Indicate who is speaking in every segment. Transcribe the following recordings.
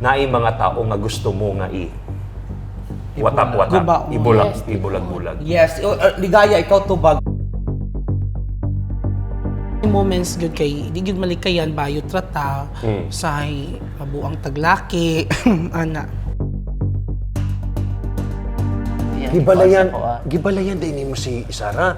Speaker 1: Naay mga tao nga gusto mo nga i watak-watak,
Speaker 2: Guba.
Speaker 1: ibulag,
Speaker 3: Yes.
Speaker 1: ibulag-bulag.
Speaker 4: Yes, Ligaya, ikaw tubag.
Speaker 2: Moments gyud kay di gyud malikayan bayo trata sa mabuang taglaki ana.
Speaker 3: Yeah,
Speaker 1: Gibalayan,
Speaker 3: ako, ah.
Speaker 1: gibalayan din nimo si Sarah.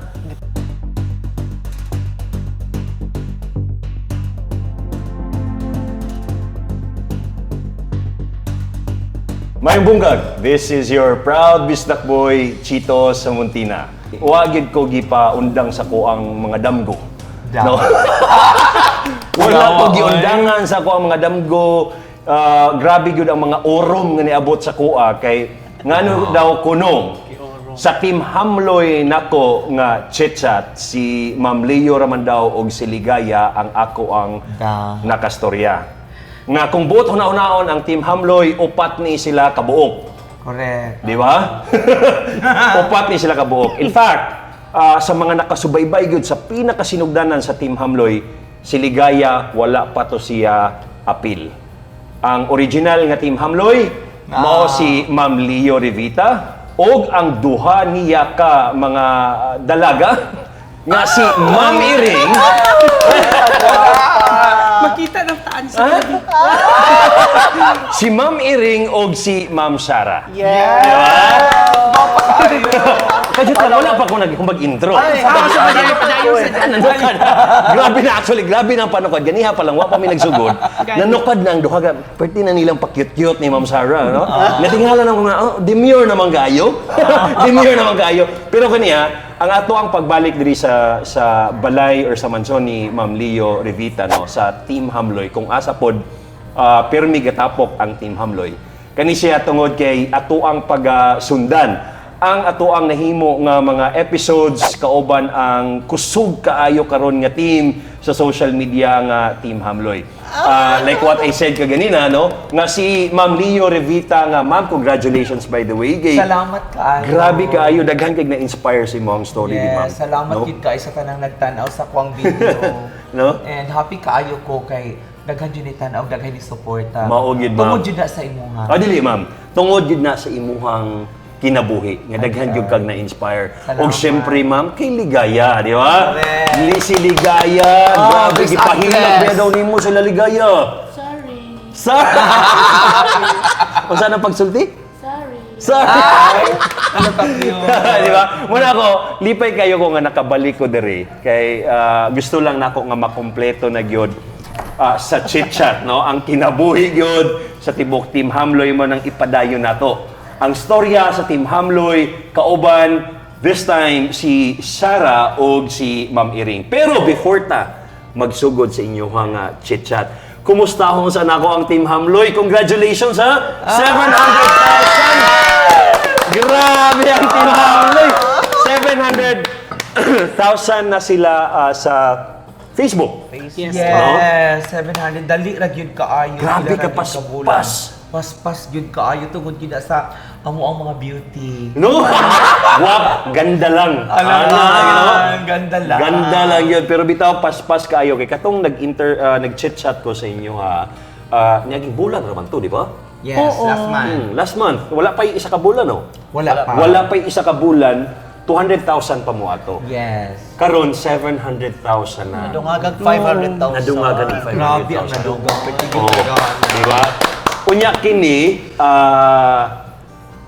Speaker 1: Mayong bungkag, this is your proud Bisdak boy, Chito Samuntina. Wagid ko gipa undang sa ko ang mga damgo. No? Wala ko giundangan sa ko ang mga damgo. Ah, grabe gyud ang mga orom nga niabot sa kuha kay ngano daw kuno sa Team Hamloy nako nga chit-chat si Ma'am Leo Ramandaw og si Ligaya ang ako ang
Speaker 4: Da.
Speaker 1: nakastorya. Nga kung buot huna-hunaon ang Team Hamloy, upat ni sila kabuok.
Speaker 4: Correct.
Speaker 1: Di ba? Upat ni sila kabuok. In fact, sa mga nakasubaybay gyud sa pinakasinugdanan sa Team Hamloy, si Ligaya wala pa to siya apil. Ang original nga Team Hamloy, mao si Ma'am Leo Revita og ang duha niya ka mga dalaga nga si Ma'am Iring.
Speaker 2: Makita ng taan sa gabi.
Speaker 1: Si Ma'am Iring og si Ma'am Sara.
Speaker 3: Yeah!
Speaker 1: Kaya lang, wala pa ako mag-intro.
Speaker 2: Ah, so padayon padayon sa
Speaker 1: Nanukad. Grabe na actually, grabe na ang panukad. Ganiha pa lang, wa pa mi nagsugod. Nanukad na ang duha ka. Pwede na nilang pa-cute-cute ni Ma'am Sarah, no? Natingala na ko nga, oh, demure naman kayo. Demure naman kayo. Pero kaniya, ang ato ang pagbalik diri sa balay or sa mansyon ni Ma'am Leo Revita, no, sa Team Hamloy, kung asa pod pirmi gatapok ang Team Hamloy. Kani siya tungod kay ato ang pagsundan ang ato ang nahimo nga mga episodes kauban ang kusog kaayo karon nga team sa social media nga Team Hamloy. Like what I said kaganina, no, nga si Ma'am Leo Revita nga, ma'am, congratulations by the way. Kay,
Speaker 4: Salamat kaayo.
Speaker 1: Grabe kaayo, daghan kay na-inspire si mong story di ma'am.
Speaker 4: Yes, salamat
Speaker 1: no?
Speaker 4: gid kaayo sa tanang nagtan-aw sa kuang video.
Speaker 1: No?
Speaker 4: And happy kaayo ko kay daghan jud ni tan-aw, daghan ni suporta.
Speaker 1: Mao gid, ma'am.
Speaker 4: Tungod jud na sa imuha.
Speaker 1: Ah, dili ma'am. Tungod gid na sa imuhang kinabuhi nga daghan gyud kag na-inspire.
Speaker 4: Salamat.
Speaker 1: Og syempre ma'am, kay Ligaya, di ba?
Speaker 4: Correct.
Speaker 1: Li si Ligaya,
Speaker 4: Oh,
Speaker 1: grabe
Speaker 4: best
Speaker 1: gipahilak
Speaker 4: actress.
Speaker 1: niya daw nimo sila Ligaya.
Speaker 3: Sorry.
Speaker 1: Sorry. Unsa na pagsulti?
Speaker 3: Sorry.
Speaker 1: Sorry.
Speaker 4: Ano ka yun?
Speaker 1: Di ba? Muna ako, lipay kayo ko nga nakabalik ko diri kay gusto lang nako nga makumpleto na gyud sa chit-chat, no? Ang kinabuhi gyud sa tibok Team Hamloy mo nang ipadayon nato. Ang storya sa Team Hamloy kauban this time si Sarah og si Ma'am Iring. Pero before ta magsugod sa inyong chit-chat, kumusta hong sa nako ang Team Hamloy? Congratulations ha! 700,000! Grabe ang Team Hamloy! 700,000 na sila sa Facebook.
Speaker 2: Yes.
Speaker 4: Yes, 700. Dali ra gyud kaayo.
Speaker 1: Grabe
Speaker 4: Pila ra
Speaker 1: ka,
Speaker 4: gyud
Speaker 1: paspas.
Speaker 4: bulan. Paspas gyud kaayo tungod gyud na sa amo ang mga beauty.
Speaker 1: No? Wap, ganda lang.
Speaker 4: Alam
Speaker 1: Ana, you know?
Speaker 4: ganda lang.
Speaker 1: Ganda lang yun. Pero bitaw, paspas kaayo. Kay katong nag-chit-chat ko sa inyo ha, naging bulan raman to, di ba?
Speaker 4: Yes, last month.
Speaker 1: Last month. Wala pa yung isa ka bulan, no?
Speaker 4: Wala pa.
Speaker 1: Wala pa yung isa ka bulan, 200,000 pa mo ato.
Speaker 4: Yes.
Speaker 1: Karon 700,000 na.
Speaker 3: Nadungagag 500,000.
Speaker 1: Nadungagan ng 500,000.
Speaker 4: Grabe ang nadungag. Pwede gyud
Speaker 1: Oo. Di ba? Unya kini,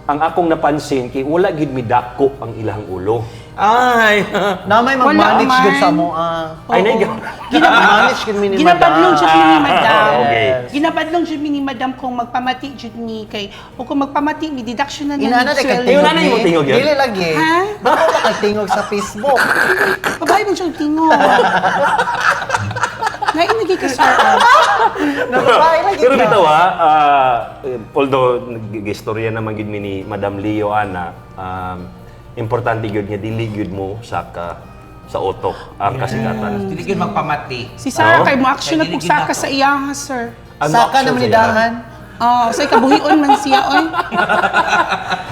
Speaker 1: ang akong napansin kay wala gid midako ang ilang ulo.
Speaker 4: Ay!
Speaker 3: Na may
Speaker 2: Wala
Speaker 3: mag-manage
Speaker 2: man.
Speaker 3: gud sa mo ah.
Speaker 1: Ay, nay,
Speaker 3: Gina-manage gud mi ni
Speaker 2: Ginapadlong
Speaker 3: madam.
Speaker 2: jud mi ni madam.
Speaker 1: Okay.
Speaker 2: Ginapadlong jud mi ni madam kung magpamati jud ni kay o kung magpamati mi deduction na
Speaker 3: Inana
Speaker 2: ni
Speaker 3: na kay
Speaker 2: sweldo.
Speaker 1: Inana yung tingog yun?
Speaker 3: Dili lagi.
Speaker 2: Ha?
Speaker 3: Baka ba kay tingog sa Facebook?
Speaker 2: Babae man siyang tingog. Nainagi ka sir.
Speaker 3: Nababae lagi.
Speaker 1: Pero
Speaker 3: ka.
Speaker 1: bitaw ha, although nag-istorya naman gid mi ni Madam Leo ana, importante gyud nga dili gyud mo saka sa utok ang kasikatan.
Speaker 4: Dili gyud magpamati.
Speaker 2: Si Sarah
Speaker 1: Oo.
Speaker 2: kay mo action na
Speaker 4: Kay dili
Speaker 2: pug saka
Speaker 4: gid
Speaker 2: sa iya ha, sir.
Speaker 1: Ano
Speaker 3: Saka
Speaker 1: action
Speaker 3: naman
Speaker 1: sa
Speaker 3: ni
Speaker 1: iya?
Speaker 3: dahan.
Speaker 2: Oh, say kabuhion man siya oy.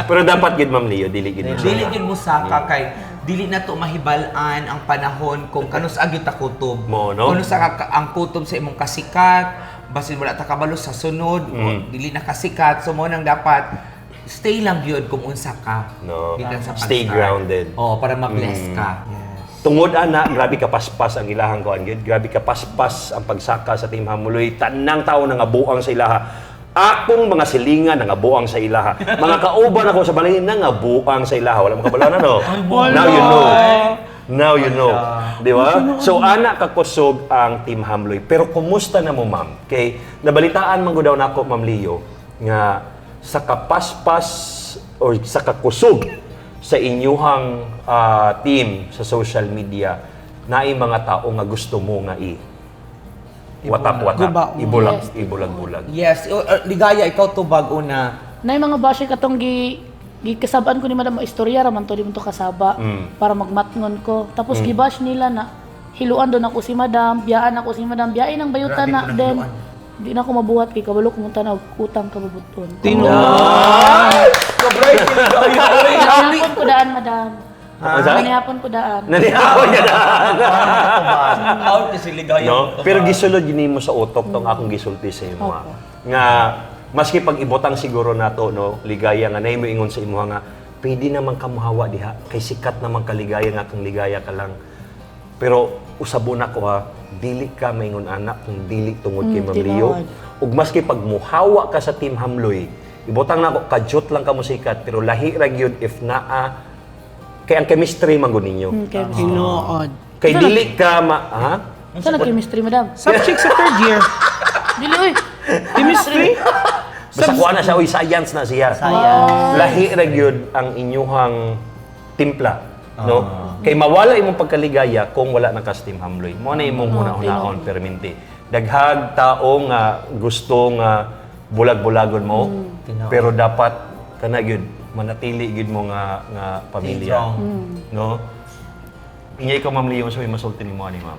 Speaker 1: Pero dapat gid Ma'am Leo, dili gid mo.
Speaker 4: Dili gyud mo saka kay dili na to mahibal-an ang panahon kung kanus-a gyud ta kutob.
Speaker 1: Mo, no?
Speaker 4: Kanus-a ka ang kutob sa imong kasikat, Basin wala ta kabalo sa sunod, o dili na kasikat, so mo nang dapat stay lang gyud kung unsa ka.
Speaker 1: No.
Speaker 4: Gikan sa
Speaker 1: Stay
Speaker 4: pag-start.
Speaker 1: grounded.
Speaker 4: Oo, para ma-bless ka.
Speaker 1: Tungod ana, grabe ka paspas ang ilahang kuan gyud. Grabe ka paspas ang pagsaka sa Team Hamuloy. Tanang tao nangabuang sa ilaha. Akong mga silingan nangabuang sa ilaha. Mga kauban ako sa balay nangabuang sa ilaha. Wala mo kabalo na, no? Now you know. Now you know. Di ba? So ana kakusog ang Team Hamloy. Pero kumusta na mo, ma'am? Kay nabalitaan man gud daw nako, Ma'am Leo, nga sa kapaspas or sa kakusog sa inyuhang team sa social media, naay mga tao nga gusto mo nga i watak-watak,
Speaker 2: Guba.
Speaker 1: ibulag,
Speaker 5: Yes.
Speaker 1: ibulag-bulag.
Speaker 4: Yes, Ligaya, ikaw tubag una.
Speaker 5: Nay mga basher katong gi gikasabaan ko ni madam istorya ra man to, di man to kasaba para magmatngon ko. Tapos gibash nila na hiluan doon ako si madam, biyaan ako si madam, biyain ang bayutan
Speaker 4: Grabe
Speaker 5: na
Speaker 4: po ng
Speaker 5: then
Speaker 4: hiluan.
Speaker 5: di na ako mabuhat kay kabalo kumuta na og utang kabubuton. Nanihapon ko daan, madam.
Speaker 1: Ano sa?
Speaker 5: Nanihapon ko daan.
Speaker 1: Nanihapon ka na.
Speaker 4: Out kasi Ligaya.
Speaker 1: No? Pero gisulod yun mo sa utok tong akong gisulti sa imo ha. Nga maski pag ibutang siguro nato, no, Ligaya, nga nay mo ingon sa imo nga pwede naman ka muhawa diha kay sikat naman kaligaya nga kang ligaya ka lang. Pero usabon ako ha, dili ka maingon anak kung dili tungod kay Ma'am Leo.
Speaker 5: Tinuod.
Speaker 1: Ug maski pag muhawa ka sa Team Hamloy, ibutang nako kadyot lang ka mo sikat pero lahi ra gyud if naa kay ang chemistry man gud ninyo.
Speaker 5: Okay.
Speaker 2: Tinuod.
Speaker 1: Kay dili ka ma ha?
Speaker 5: Saan na chemistry, madam?
Speaker 2: Subject sa third year.
Speaker 5: Dili oy.
Speaker 2: Chemistry?
Speaker 1: Basta kuha na siya, uy, science na siya.
Speaker 3: Science.
Speaker 1: Lahi ra gyud ang inyuhang timpla, no? Kay mawala imong pagkaligaya kung wala na ka sa Team Hamloy. Mo na imong huna-hunaon perminti. Daghag tao nga gusto nga bulag-bulagon mo,
Speaker 4: Tinuod.
Speaker 1: pero dapat kana gyud manatili gyud mo nga nga pamilya.
Speaker 4: Strong.
Speaker 1: No? Inya ikaw, Ma'am Leo, sa may masulti nimo ani, ma'am.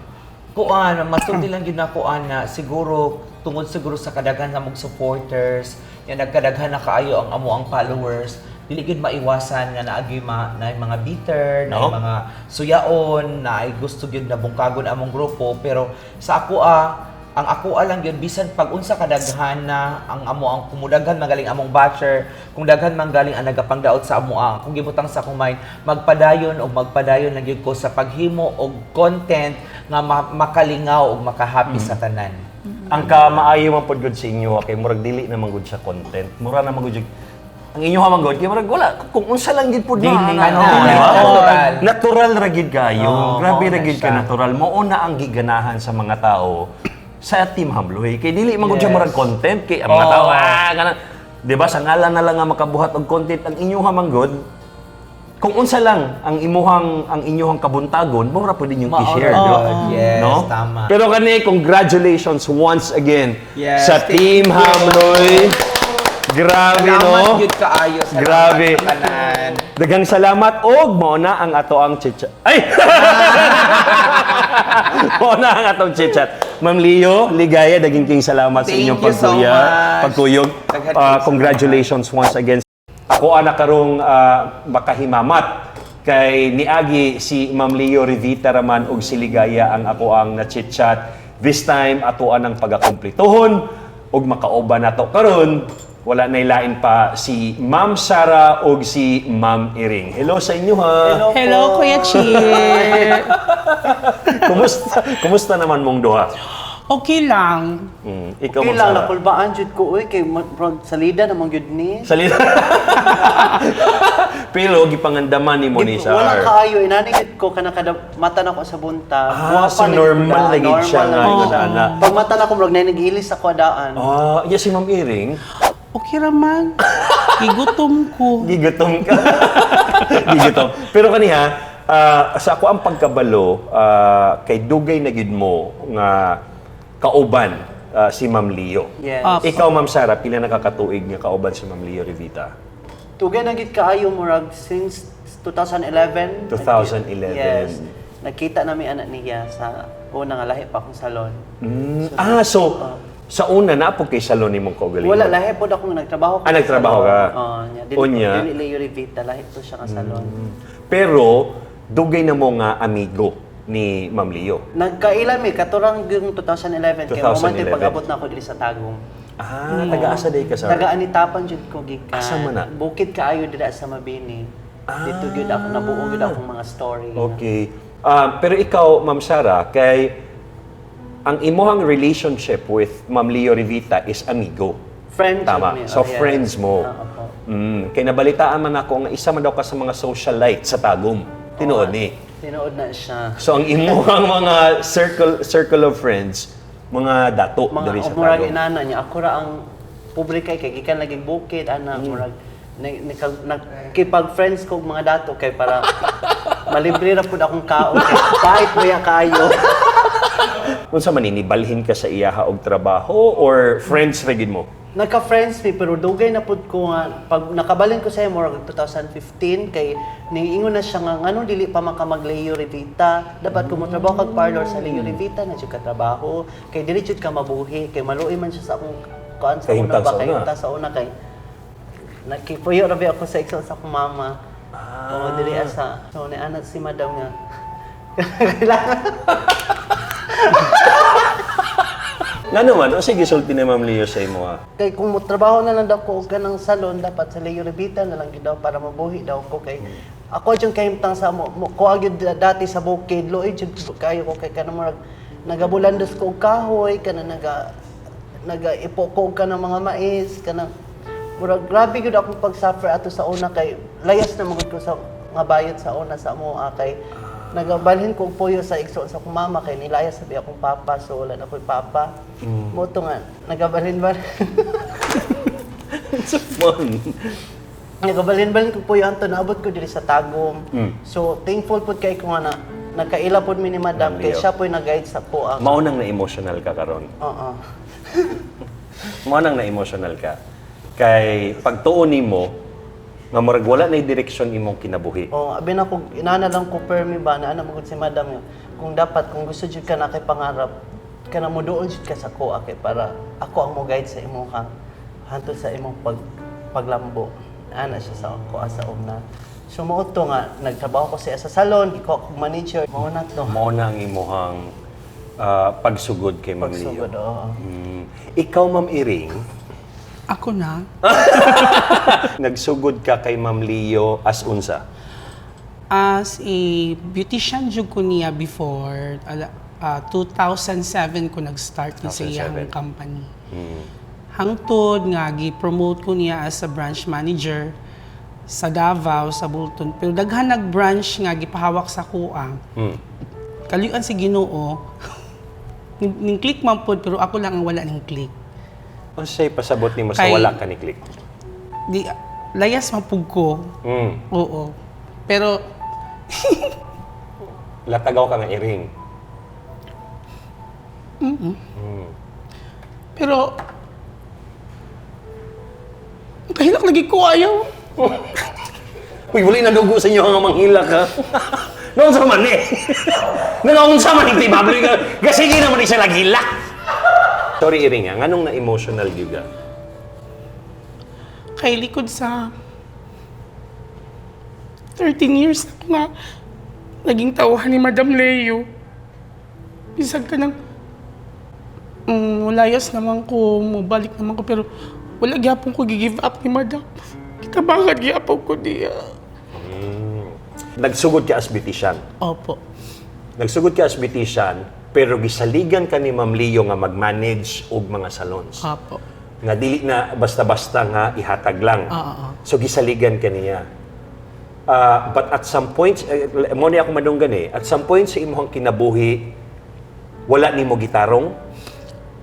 Speaker 4: Kuan, masulti lang gyud nako ana, siguro tungod siguro sa kadaghan na mong supporters, nga nagkadaghan na kaayo ang amo ang followers, dili gyud maiwasan nga naagi ma, na mga bitter, na
Speaker 1: No?
Speaker 4: mga suyaon, na ay gusto gyud na bungkagon among grupo, pero sa ako ang ako lang gyud bisan pag unsa kadaghan na ang amo ang kumudaghan magaling among basher, kung daghan man galing ang nagapangdaot sa amo kung gibutang sa akong mind, magpadayon og magpadayon lang gyud ko sa paghimo og content nga makalingaw og makahappy sa tanan.
Speaker 1: Ang kamaayo man pod gud sa inyo kay murag dili na man gud sa content. Mura na man gud ang inyo ha man gud kay murag wala kung unsa lang gid pod na
Speaker 4: Dili
Speaker 1: na,
Speaker 4: na,
Speaker 1: di ba?
Speaker 4: natural.
Speaker 1: Natural ra gid kayo.
Speaker 4: Oo,
Speaker 1: Grabe
Speaker 4: mao
Speaker 1: ra
Speaker 4: na
Speaker 1: gid ka
Speaker 4: siya.
Speaker 1: natural. Mao na ang giganahan sa mga tao sa Team Hamloy. Kay dili man gud siya murag content kay ang mga tao kana. Di ba sa ngalan na lang nga makabuhat og content ang inyo ha man gud kung unsa lang ang imuhang ang inyuhang kabuntagon, mura pud inyong
Speaker 4: Mao
Speaker 1: i-share,
Speaker 4: ra
Speaker 1: di ba?
Speaker 4: gud. Yes,
Speaker 1: No?
Speaker 4: tama.
Speaker 1: Pero kani, congratulations once again
Speaker 4: Yes,
Speaker 1: sa
Speaker 4: thank
Speaker 1: Team
Speaker 4: you.
Speaker 1: Hamloy. Grabe,
Speaker 4: Salamat
Speaker 1: no?
Speaker 4: gyud kaayo. Salamat
Speaker 1: Grabe.
Speaker 4: sa tanan.
Speaker 1: Daghang salamat og mao na ang ato ang chit-chat. Ay. Mao na ang atong chit-chat. Ma'am Leo, Ligaya, daging king salamat sa
Speaker 4: Thank
Speaker 1: inyong
Speaker 4: you so
Speaker 1: pagkuya,
Speaker 4: much.
Speaker 1: pagkuyog.
Speaker 4: Daghan
Speaker 1: Congratulations once again. Ako ana karong makahimamat kay niagi si Ma'am Leo Rivita raman og si Ligaya ang ako ang na-chit-chat. This time ato ang pagakumpletohon og makauban nato karon wala na lain pa si Ma'am Sara og si Ma'am Iring. Hello sa inyo ha.
Speaker 3: Hello.
Speaker 2: Hello,
Speaker 3: po.
Speaker 2: Kuya Chir.
Speaker 1: Kumusta kumusta naman mong duha?
Speaker 2: Okay lang.
Speaker 1: Ikaw,
Speaker 3: Okay
Speaker 1: Ma'am
Speaker 3: lang,
Speaker 1: Sara.
Speaker 3: nakulbaan jud ko uy kay murag salida namang gyud ni.
Speaker 1: Salita. Pero gipangandaman ni mo ni
Speaker 3: Wala
Speaker 1: Sar.
Speaker 3: kaayo inani gid ko kana kada mata nako sa buntag.
Speaker 1: Ah,
Speaker 3: Guwapa
Speaker 1: so
Speaker 3: na gyud
Speaker 1: normal
Speaker 3: daan,
Speaker 1: na gid siya
Speaker 3: normal
Speaker 1: nga,
Speaker 3: na
Speaker 1: yun
Speaker 3: siya.
Speaker 1: na.
Speaker 3: Pag mata nako murag na nagiilis ako daan.
Speaker 1: Ah, yes, si Ma'am Iring.
Speaker 2: Okay raman. Gigutom ko.
Speaker 1: Gigutom ka. Gigutom. Pero kaniha, sa ako ang pagkabalo, kay dugay na gid mo nga kauban si Ma'am Leo.
Speaker 3: Yes.
Speaker 2: Apo.
Speaker 1: Ikaw, Ma'am Sara, pila nakakatuig nga kauban si Ma'am Leo Rivita?
Speaker 3: Tugay na gid kaayo murag since 2011.
Speaker 1: 2011.
Speaker 3: Yes. Nagkita nami anak niya sa una nga lahi pa akong salon.
Speaker 1: So, sa una na po kay salon ni mong kaugalingon.
Speaker 3: Wala, lahi pod akong nagtrabaho ko
Speaker 1: Ah,
Speaker 3: sa
Speaker 1: nagtrabaho
Speaker 3: salon.
Speaker 1: ka?
Speaker 3: Oo, niya. Dili,
Speaker 1: Unya?
Speaker 3: dili Leo Rivita, lahi po siya nga salon.
Speaker 1: Pero, dugay na mo nga amigo. ni Ma'am Leo.
Speaker 3: Nagkaila mi katurang yung 2011 kay mo man
Speaker 1: 2011.
Speaker 3: pag-abot na ako diri sa Tagum.
Speaker 1: Ah, taga-asa day ka, sir.
Speaker 3: Taga Anitapan jud ko gikan.
Speaker 1: Asa man na?
Speaker 3: Bukid kaayo dira sa Mabini. Dito gyud ako nabuo gyud akong mga story.
Speaker 1: Okay. Ah, pero ikaw, Ma'am Sara, kay ang imuhang relationship with Ma'am Leo Revita is amigo.
Speaker 3: Friends
Speaker 1: Tama.
Speaker 3: jud mi.
Speaker 1: So,
Speaker 3: Oh, yes.
Speaker 1: friends mo.
Speaker 3: Ah, opo.
Speaker 1: Kay nabalitaan man ako nga isa man daw ka sa mga socialite sa Tagum. Tinuod ni.
Speaker 3: Tinuod na siya.
Speaker 1: So, ang imuhang mga circle circle of friends, mga dato
Speaker 3: Mga
Speaker 1: diri sa
Speaker 3: murag
Speaker 1: Tagum.
Speaker 3: inana niya ako ra ang pobre kay kay gikan lagi bukid ana murag nakipag friends ko og mga dato kay para malibre ra pud akong kaon kay pait mo kaayo.
Speaker 1: Unsa man ni balhin ka sa iyaha og trabaho or friends ra gid mo?
Speaker 3: Nagka-friends mi pero dugay na pud ko nga pag nakabalin ko sa iya murag 2015 kay niingon na siya nga nganong dili pa man ka mag Leo Revita, dapat kung motrabaho kag parlor sa Leo Revita na jud ka trabaho kay dili jud ka mabuhi kay maluoy man siya sa akong kuan sa una
Speaker 1: Kahimtang
Speaker 3: ba
Speaker 1: sa
Speaker 3: kay
Speaker 1: una.
Speaker 3: himtang sa una kay nakipuyo ra ba ako sa igsoon sa akong mama. Oo, dili asa. So ni anak si madam nga kailangan.
Speaker 1: Ngano man, o sige gisulti ni Ma'am Leo sa imo ha?
Speaker 3: Kay kung motrabaho na lang daw ko og kanang salon dapat sa Leo Revita na lang gyud daw para mabuhi daw ko kay ako jud kahimtang sa mo kuha gyud dati sa bukid, luoy jud kayo ko kay kanang murag nagabulandos ko og kahoy, kana naga ipo ko og kanang mga mais, kanang murag grabe gyud akong pag-suffer ato sa una kay layas na magud ko sa nga bayot sa una sa amo kay nagabalhin ko og puyo sa igsoon sa akong mama kay nilayas sabi akong papa, so wala na ko'y papa. Mo to nga nagabalhin ba
Speaker 1: It's fun.
Speaker 3: Nagabalhin-balhin ko po yung anto, naabot ko diri sa Tagum. So, thankful po kay ko nga na nagkaila po mi ni Madam kay
Speaker 1: Leo.
Speaker 3: siya po yung nag-guide sa po ang.
Speaker 1: Mao nang na-emotional ka karon.
Speaker 3: Oo.
Speaker 1: Mao nang na-emotional ka. Kay pagtuon nimo nga murag wala na direksyon imong kinabuhi.
Speaker 3: Oh, abi na ko inana lang ko permi ba na ana magud si Madam yun. Kung dapat kung gusto jud ka na kay pangarap kana mo duol jud ka sa kuha kay para ako ang mo guide sa imong ka hantod sa imong paglambo. Ana siya sa kuha sa una. So mao to nga nagtrabaho ko siya sa salon, ikaw ako manager, mao na to.
Speaker 1: Mao na ang imuhang pagsugod kay Ma'am Leo.
Speaker 3: Pagsugod, oo.
Speaker 1: Ikaw, Ma'am Iring,
Speaker 2: Ako na.
Speaker 1: nagsugod ka kay Ma'am Leo as unsa?
Speaker 2: As a beautician jud ko niya before, ala, 2007 ko nag-start ni sa iyang
Speaker 1: 2007.
Speaker 2: company. Hangtod nga gi-promote ko niya as a branch manager sa Davao, sa Bulton. Pero daghan nag-branch nga gipahawak sa kuang. Kaluyuan si Ginoo. Ning click man pod pero ako lang ang wala ning click.
Speaker 1: Unsay pasabot nimo sa wala ka ni click?
Speaker 2: Di layas man pug ko. Oo. Pero
Speaker 1: Latagaw ka nga Iring.
Speaker 2: Pero kahilak lagi ko ayaw.
Speaker 1: Uy, wala na dugo sa inyo ang manghilak ha. Noon sa man eh. Noon sa man eh, Pablo. Kasi naman eh siya naghilak. Sorry, Iring, ha? Nganong na-emotional gyud ka?
Speaker 2: Kay likod sa 13 years ako nga naging tauhan ni Madam Leo. Bisag ka ng layas naman ko, mubalik naman ko, pero wala gyapon ko gi-give up ni Madam. Kitabangan gyapon ko niya.
Speaker 1: Nagsugod ka as beautician.
Speaker 2: Opo.
Speaker 1: Nagsugod ka as beautician, pero gisaligan ka ni Ma'am Leo nga mag-manage og mga salons.
Speaker 2: Opo.
Speaker 1: Nga dili na basta-basta nga ihatag lang.
Speaker 2: Oo.
Speaker 1: So gisaligan ka niya. But at some point, mo ni ako madunggan eh, at some point sa imong kinabuhi, wala nimo gitarong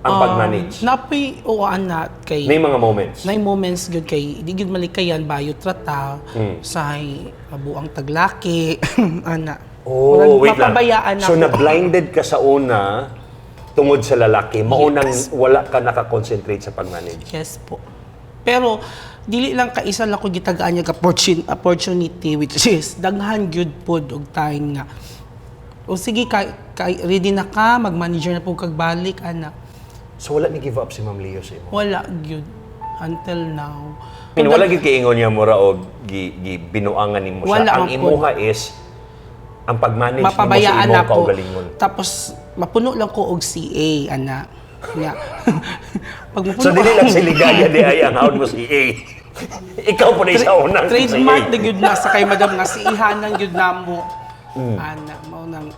Speaker 1: ang pag-manage.
Speaker 2: Napoy oo anak kay
Speaker 1: May mga moments.
Speaker 2: Nay moments gyud kay di gyud malikayan bayot trata sa mabuang taglaki ana.
Speaker 1: Oh,
Speaker 2: Murag
Speaker 1: wait lang.
Speaker 2: mapabayaan
Speaker 1: So
Speaker 2: ako.
Speaker 1: na-blinded ka sa una tungod sa lalaki, maunang wala ka nakakonsentrate sa pag-manage.
Speaker 2: Yes po. Pero dili lang kaisa lang ko gitagaan niya opportunity which is daghan gyud pod og time nga. O sige ka ready na ka mag-manager na po kag balik ana.
Speaker 1: So wala ni give up si Ma'am Leo sa imo.
Speaker 2: Wala gyud until now.
Speaker 1: I mean, wala gid kiingon niya mura og gi binuangan nimo siya.
Speaker 2: Wala
Speaker 1: Ang
Speaker 2: man po.
Speaker 1: imuha is Ang pag-manage nimo sa
Speaker 2: Mapabayaan
Speaker 1: imong
Speaker 2: ako.
Speaker 1: kaugalingon.
Speaker 2: Tapos mapuno lang ko og CA ana. Nya. Pag mapuno
Speaker 1: So dili lang si Ligaya di ay ang haon mo CA. Ikaw po na sa unang
Speaker 2: Trademark
Speaker 1: CA.
Speaker 2: na gyud na sa kay madam nga siihanan gyud namo. Ana mao nang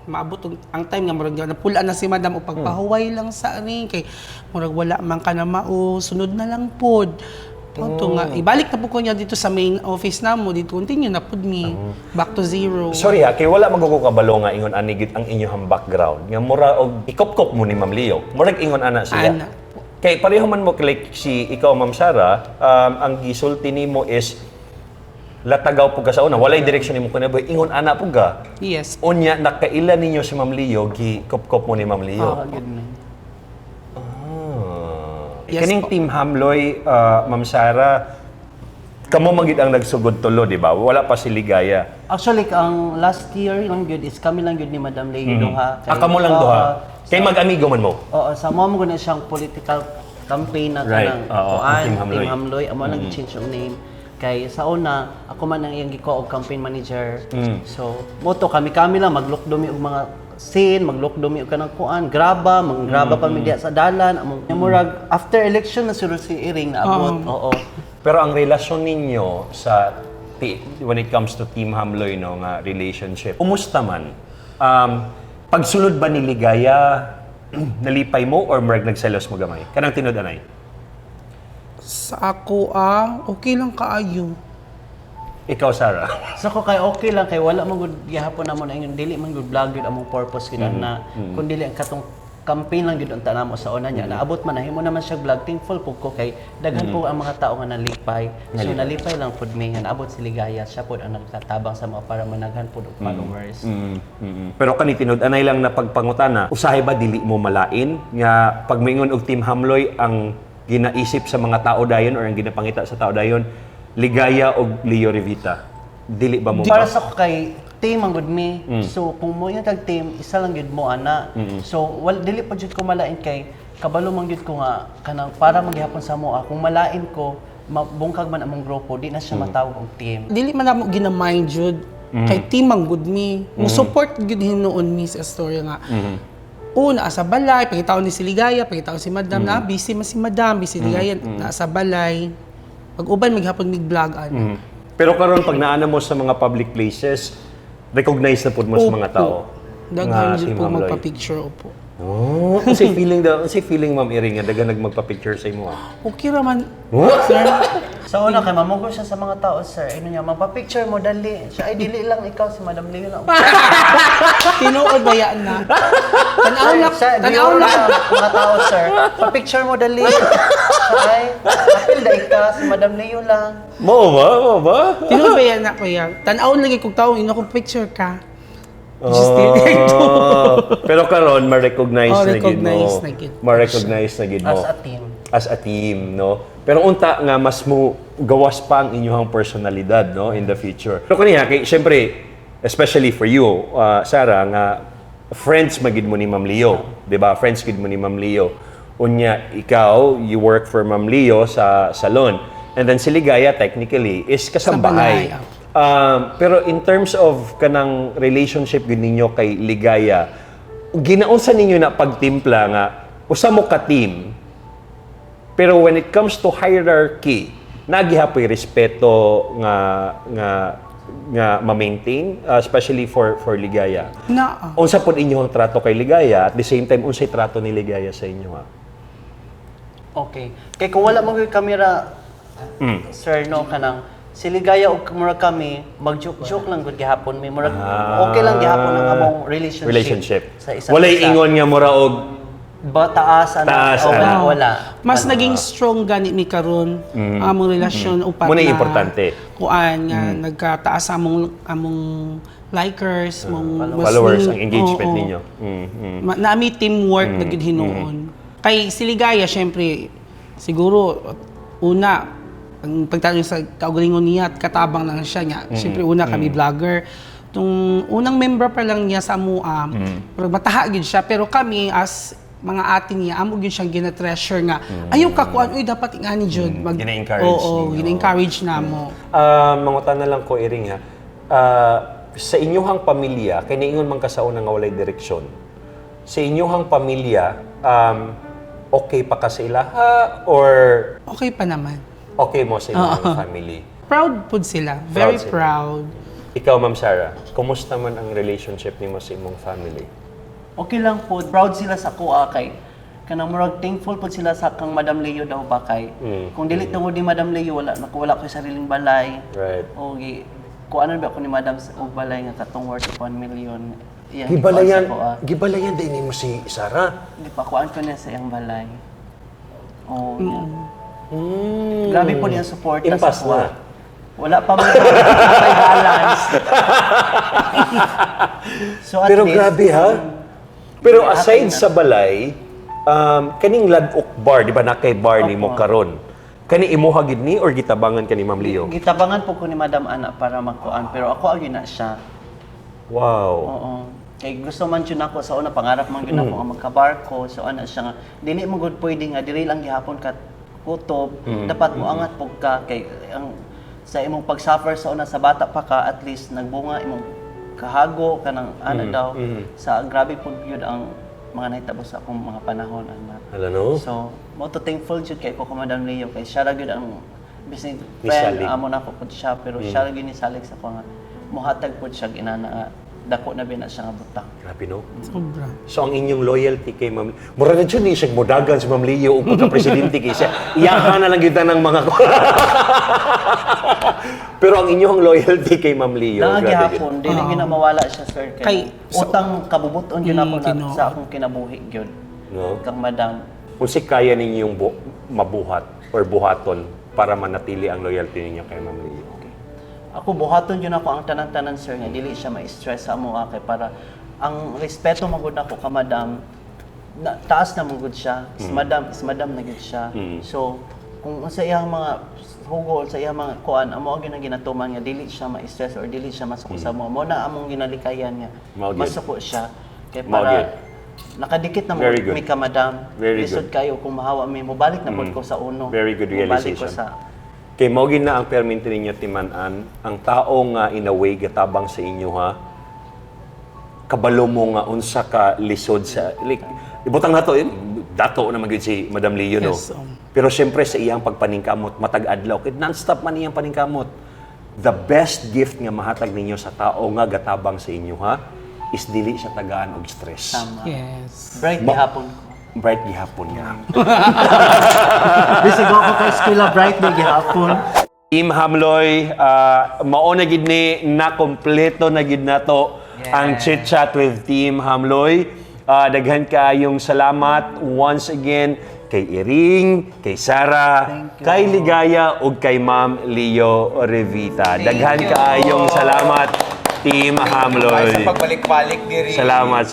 Speaker 2: maabot ang time nga murag napula na si madam og pagpahuway lang sa ring kay murag wala man ka na mao, sunod na lang pod. Mao to nga ibalik na po ko niya dito sa main office namo dito, continue na pud mi back to zero.
Speaker 1: Sorry ha, kay wala man ko kabalo nga ingon ani gid ang inyong background. Nga mura og ikopkop mo ni Ma'am Leo. Murag ingon ana siya.
Speaker 2: Ana.
Speaker 1: Kay pareho man mo like si ikaw, Ma'am Sara, ang gisulti nimo is latagaw pug ka sa una, walay direksyon nimo kinabuhi, ingon ana pug ka.
Speaker 2: Yes.
Speaker 1: Unya nakaila ninyo si Ma'am Leo, gikopkop mo ni Ma'am Leo.
Speaker 3: Oo, gyud ni.
Speaker 1: Ah.
Speaker 2: Yes
Speaker 1: Kaning
Speaker 2: po.
Speaker 1: Team Hamloy, Ma'am Sara, kamo man gid ang nagsugod tulo, di ba? Wala pa si Ligaya.
Speaker 3: Actually, ang last year lang gyud is kami lang gyud ni Madam Leo duha.
Speaker 1: Ah, kamo lang
Speaker 3: Oo,
Speaker 1: duha. Kay mag-amigo man mo.
Speaker 3: Oo, sa mo mo na siyang political campaign na kanang
Speaker 1: Oo,
Speaker 3: kuan,
Speaker 1: ang Team Hamloy.
Speaker 3: Team Hamloy. Amo lang change ang name. Kay sa una, ako man ang iyang giko og campaign manager. So, moto kami kami lang maglukdo mi og mga scene, maglukdo mi og kanang kuan, graba, manggraba pa mi diha sa dalan. Among murag after election na siguro si Iring naabot. Oo.
Speaker 1: Pero ang relasyon ninyo sa when it comes to Team Hamloy, no, nga relationship, kumusta man? Pagsulod ba ni Ligaya, nalipay mo or murag nagselos mo gamay? Kanang tinud anay.
Speaker 2: Sa ako ah, okay lang kaayo.
Speaker 1: Ikaw, Sarah.
Speaker 3: So ko kay okay lang kay wala man gud gihapon namo na ingon dili man gud vlog gyud among purpose gyud na kun dili ang katong campaign lang gyud unta namo sa una niya. Naabot man nahimo naman siya vlog, thankful pud ko kay daghan po ang mga tao nga nalipay. So nalipay lang pud mi nga naabot si Ligaya, siya pud ang nagkatabang sa mga para managhan pud og followers.
Speaker 1: Pero kani tinud anay lang na pagpangutana, usahay ba dili mo malain nga pag moingon og Team Hamloy, ang ginaisip sa mga tao dayon or ang ginapangita sa tao dayon Ligaya og Leo Revita? Dili ba mo
Speaker 3: Para sa ko kay team ang gud mi. So kung mo yung tag team, isa lang gyud mo ana. So wal dili pa jud ko malain kay kabalo man gyud ko nga kanang para maghapon sa mo kung malain ko mabungkag man among grupo, di na siya matawag og team.
Speaker 2: Dili man namo gina-mind jud kay team ang good mi. Mo support gyud hinuon mi sa story nga. Una sa balay, pagkitaon ni si Ligaya, pagkitaon si Madam, na busy man si Madam, busy Ligaya, naa sa balay. Pag uban maghapon mig vlog ana.
Speaker 1: Pero karon pag naana mo sa mga public places, recognize na pud mo sa mga tao
Speaker 2: Daghan
Speaker 1: nga
Speaker 2: jud
Speaker 1: Team
Speaker 2: po
Speaker 1: Hamloy.
Speaker 2: magpa-picture, opo.
Speaker 1: Oh, unsay feeling daw, unsay feeling, Ma'am Iring, nga daghan nagmagpa-picture sa imo, ah?
Speaker 2: Okay ra man.
Speaker 1: Sir?
Speaker 3: Sa una kay mamugol siya sa mga tao, sir. Ano niya, magpa-picture mo dali. Siya ay dili lang ikaw si Madam Leo lang.
Speaker 2: Tinuod ba yan na? Tanaw lang,
Speaker 3: Siya,
Speaker 2: tanaw
Speaker 3: diyo
Speaker 2: lang.
Speaker 3: lang mga tao, sir. Pa-picture mo dali. Siya ay apil dai ka si Madam Leo lang.
Speaker 1: Mo ba? Mo ba?
Speaker 2: Tinuod ba yan na, kuya? Tanaw lagi kung tao ino kung picture ka. Just dito.
Speaker 1: Oh. Pero karon ma-recognize
Speaker 2: Oh,
Speaker 1: na gid mo.
Speaker 2: recognize na gid.
Speaker 1: Ma-recognize na gid mo.
Speaker 3: As a team.
Speaker 1: As a team, no? Pero unta nga mas mo gawas pa ang inyong personalidad, no, in the future. Pero kaniya kay syempre especially for you, Sarah, nga friends magid mo ni Ma'am Leo, 'di ba? Friends gid mo ni Ma'am Leo. Unya ikaw, you work for Ma'am Leo sa salon. And then si Ligaya technically is kasambahay.
Speaker 2: Sa balay,
Speaker 1: Pero in terms of kanang relationship gud ninyo kay Ligaya, ginaunsa ninyo na pagtimpla nga usa mo ka team, pero when it comes to hierarchy, nagihapoy respeto nga nga nga ma-maintain, especially for Ligaya?
Speaker 2: Na.
Speaker 1: Unsa pod inyong trato kay Ligaya, at the same time unsay trato ni Ligaya sa inyo ha?
Speaker 3: Okay. Kay kung wala mo camera, sir, no, kanang si Ligaya og murag kami, mag-joke-joke lang gud gihapon mi. Murag okay lang gihapon ang among relationship.
Speaker 1: Relationship.
Speaker 3: Sa isa't
Speaker 1: Walay
Speaker 3: isa.
Speaker 1: ingon nga mura og
Speaker 3: Ba taas ana?
Speaker 1: Taas,
Speaker 3: O, wala,
Speaker 1: ana.
Speaker 3: wala.
Speaker 2: Mas naging strong gani mi karon ang among relasyon upat
Speaker 1: Muna yung
Speaker 2: na
Speaker 1: importante.
Speaker 2: kuan nga nagkataas among among likers, mong mas
Speaker 1: Followers, ang engagement
Speaker 2: oo.
Speaker 1: ninyo.
Speaker 2: Naami teamwork na gid hinuon. Kay si Ligaya syempre siguro una ang pagtanong sa kaugalingon niya at katabang lang siya niya. Syempre una kami vlogger. Tung unang member pa lang niya sa Mua, pero mataha gid siya, pero kami as mga ate niya amo gyud siyang gina-treasure nga ayaw ka kuan, uy, dapat ingani jud mag
Speaker 1: Gina-encourage
Speaker 2: Oo,
Speaker 1: ninyo.
Speaker 2: gina-encourage namo.
Speaker 1: Ah, mangutan na lang ko, Iring, ha. Ah, Sa inyuhang pamilya, kay niingon man ka sa una nga walay direksyon. Sa inyuhang pamilya, okay pa ka sa ilaha or
Speaker 2: Okay pa naman.
Speaker 1: Okay mo sa inyong family?
Speaker 2: Proud pud sila. Very
Speaker 1: Proud sila.
Speaker 2: proud.
Speaker 1: Ikaw, Ma'am Sarah, kumusta man ang relationship nimo sa imong family?
Speaker 3: Okay lang po, proud sila sa kuha kay kanang murag thankful po sila sa kang Madam Leo daw ba kay kung dili tungod ni Madam Leo, wala nakuwala ko sariling balay. O gi kuanon ba ako ni Madam sa og balay nga katong worth of 1 million iyang
Speaker 1: Gibalayan,
Speaker 3: gikuan sa kuha.
Speaker 1: Gibalayan din nimo si Sarah.
Speaker 3: Di pa kuan ko niya sa iyang balay. Oh, yeah. Grabe po niya support sa
Speaker 1: Impas
Speaker 3: kuha.
Speaker 1: na.
Speaker 3: Wala pa man may balance. So at
Speaker 1: Pero
Speaker 3: least,
Speaker 1: grabe ha. Pero
Speaker 3: Hindi,
Speaker 1: aside
Speaker 3: akin na.
Speaker 1: sa balay, kaning Ladok Bar, di ba na kay bar nimo karon? Kani imuha gid ni or gitabangan ka ni Ma'am Leo?
Speaker 3: Gitabangan po ko ni Madam Ana para makuan pero ako ang na siya. Oo. Kay gusto man jud nako sa una, pangarap man gyud nako nga magkabarko, so ana siya nga dili mo gud pwede nga dili lang gihapon ka kutob, dapat mo angat pug ka kay ang sa imong pag-suffer sa una sa bata pa ka, at least nagbunga imong kahago kanang ana daw sa grabe pud gyud ang mga nahitabo sa akong mga panahon ana.
Speaker 1: Hala no?
Speaker 3: So, mo to thankful jud kay ko kay Madam Leo kay siya ra gyud ang bisin friend
Speaker 1: Nisalig.
Speaker 3: amo na ko pud siya, pero siya ra gyud nisalig sa ko nga mohatag pud siya inana nga dako na bina siya nga butang.
Speaker 1: Grabe no?
Speaker 2: Sobra.
Speaker 1: So ang inyong loyalty kay Ma'am, mura na jud ni siya modagan si Ma'am Leo ug pagka-presidente kay siya. Iyahan na lang kita ng mga Pero ang inyong loyalty kay Ma'am Leo,
Speaker 3: Naa
Speaker 1: grabe gyud.
Speaker 3: gihapon dili gyud na mawala siya, sir, kay utang kabubuton gyud ako na
Speaker 2: Tinuod.
Speaker 3: sa akong kinabuhi gyud.
Speaker 1: No?
Speaker 3: Kang Madam.
Speaker 1: Kung si kaya ninyong mabuhat or buhaton para manatili ang loyalty ninyo kay Ma'am Leo.
Speaker 3: Ako buhaton gyud ako ang tanan-tanan, sir, nga dili siya ma-stress sa amo kay para ang respeto man gud nako ka Madam na, taas na man gud siya. Is Madam, is Madam na gud siya. So kung sa iyang mga hugo, sa iyang mga kuan, amo ang ginatuman nga dili siya ma-stress or dili siya masuko sa amo mo na among ginalikayan nga
Speaker 1: Mao gyud.
Speaker 3: masuko siya kay
Speaker 1: Mao
Speaker 3: para
Speaker 1: gyud.
Speaker 3: nakadikit na mo
Speaker 1: Very good.
Speaker 3: mi ka Madam.
Speaker 1: Very
Speaker 3: Lisod
Speaker 1: good.
Speaker 3: kayo kung mahawa mi, mobalik na pud ko sa uno.
Speaker 1: Very good
Speaker 3: Mobalik ko
Speaker 1: realization.
Speaker 3: sa
Speaker 1: Kay mao gid na ang perminti ninyo timan-an, ang tao nga in a way gatabang sa inyo ha. Kabalo mo nga unsa ka lisod sa like ibutang nato yun, dato na magyud si Madam Leo no.
Speaker 2: Yes.
Speaker 1: Pero siyempre sa iyang pagpaningkamot matag adlaw, kay non-stop man iyang paningkamot. The best gift nga mahatag ninyo sa tao nga gatabang sa inyo ha is dili siya tagaan og stress.
Speaker 3: Tama.
Speaker 2: Yes.
Speaker 3: Bright gihapon ko.
Speaker 1: Bright gihapon nga.
Speaker 3: Bisag ako kay eskwela, bright day gihapon.
Speaker 1: Team Hamloy, mao na gid ni na kompleto na gid nato ang chit chat with Team Hamloy. Daghan kaayong salamat once again kay Iring, kay Sarah,
Speaker 3: Thank you.
Speaker 1: kay Ligaya ug kay Ma'am Leo Revita.
Speaker 4: Thank
Speaker 1: Daghan
Speaker 4: you.
Speaker 1: kaayong salamat, Team
Speaker 4: Bye
Speaker 1: Hamloy.
Speaker 4: sa pagbalik-balik diri.
Speaker 1: Salamat.